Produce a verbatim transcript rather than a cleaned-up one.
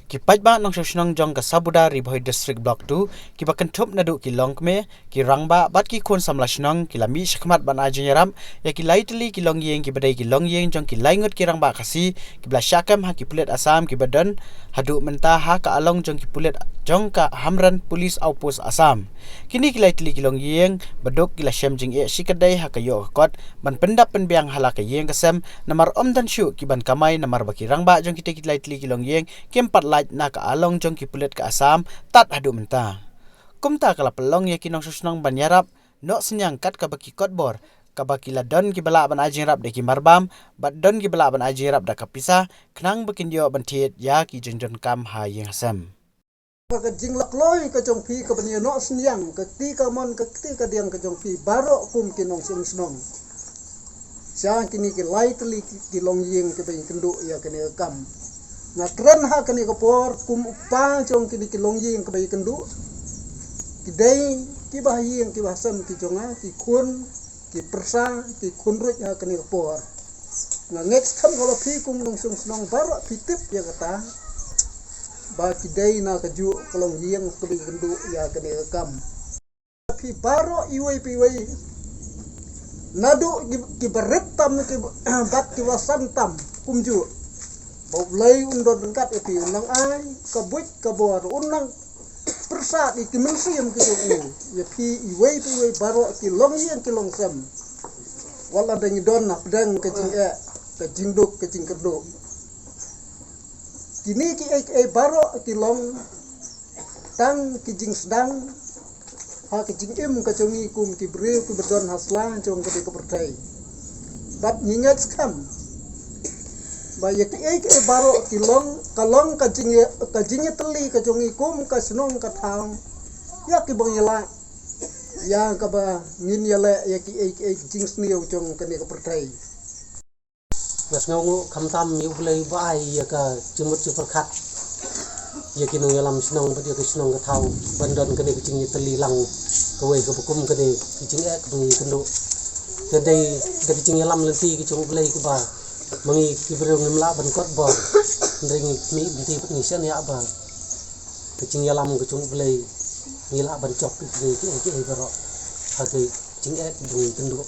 Ki paidbah nongshong shnong jong ka Sabuda Ri Bhoi District Block two, kiba kynthup naduh ki longkmie, ki rangbah bad ki khun samla shnong, ki la mih shakhmat ban ai jingïarap ïa ki lai tylli ki longïing kiba dei ki longïing jong ki lai ngut ki rangbah Khasi kiba la shah kem ha ki pulit Assam kiba don haduh mynta ha ka along jong ki pulit jong ka Hamren Police Outpost Assam. Kine ki lai tylli ki longïing baduk ki la shem jingeh shikatdei ha ka ïoh ka kot ban pyndap pynbiang ha la ka ïing ka sem, namar ym don shuh ki ban kamai, namar ba ki rangbah jong kitei ki lai tylli ki longïing kim pat lait na ka along jong ki pulit ka Assam tad haduh mynta. Kumta ka la pynlong ïa ki nongshong shnong ban ïarap noh synñiang kat kaba ki kot bor, kaba ki la don kiba lah ban ai jingïarap da ki marbam, bad don kiba lah ban ai jingïarap da ka pisa, khnang ba kin ïoh ban thied ïa ki jingdonkam ha ïing ha sem. Ba ka jinglak loi ka jong phi kaban ïa noh synñiang, ka kti kamon, ka kti kadiang ka jong phi baroh kum ki nongshong shnong. Sha kine ki lai tylli ki, ki longïing kiba ïakynduh ïa kane ka kam. Nga kren ha kane ka por kum u kpa jong kine ki longïing kiba ïakynduh. Ki dei kiba ha ïing kiba ha sem ki jong nga, ki khun, ki pyrsa, ki khun ruh ha kane ka por. Nga ngeit skhem ka la phi kum nongshong shnong baroh phi tip ïa kata. Ba ki dei na kajuh ka longïing kaba ïakynduh ïa kane ka kam. Phi baroh iwei pa iwei. Naduh ki, kiba rit tam, ki bad kiba san tam kumjuh. Ba U Blei un don ryngkat ïa phi, un nang ai ka buit ka bor, un nang pyrsad ïa ki mynsiem ki jong u ïa phi iwei pa iwei baroh ki longïing ki longsem. Wat la dang don hapdeng ka jingeh, ka jingduk, ka jingkyrduh. Kine kiei kiei baroh ki long tang ki jingsdang ha ka jingim ka jong ngi kum ki briew kiba don ha sla jong kane ka pyrthei. Bad ngi ngeit skhem ba ïa kiei kiei baroh ki long, ka long ka jing, ka jingïatylli ka jong ngi kum ka shnong ka thaw ïa kiba ngi lah, ïa kaba ngin ïaleh ïa kiei kiei jingsniew jong kane ka pyrthei. Nga sngewnguh khamtam ïa U Blei ba ai ïa ka jingmut jingpyrkhat ïa ki nongïalam shnong bad ïa ka shnong ka thaw ban don kane ka jingïatylli lang kawei kaba kum kane ka jingeh kaba ngi ïakynduh. Te dei da ka jingïalam lynti ka jong U Blei kaba ma ngi ki briew ngim lah ban kot bor. Hynrei ngi mih lynti bad ngi shaniah ba ka jingïalam ka jong U Blei ngi lah ban jop ïa kine kiei kiei baroh ha ka jingeh kaba ngi ïakynduh.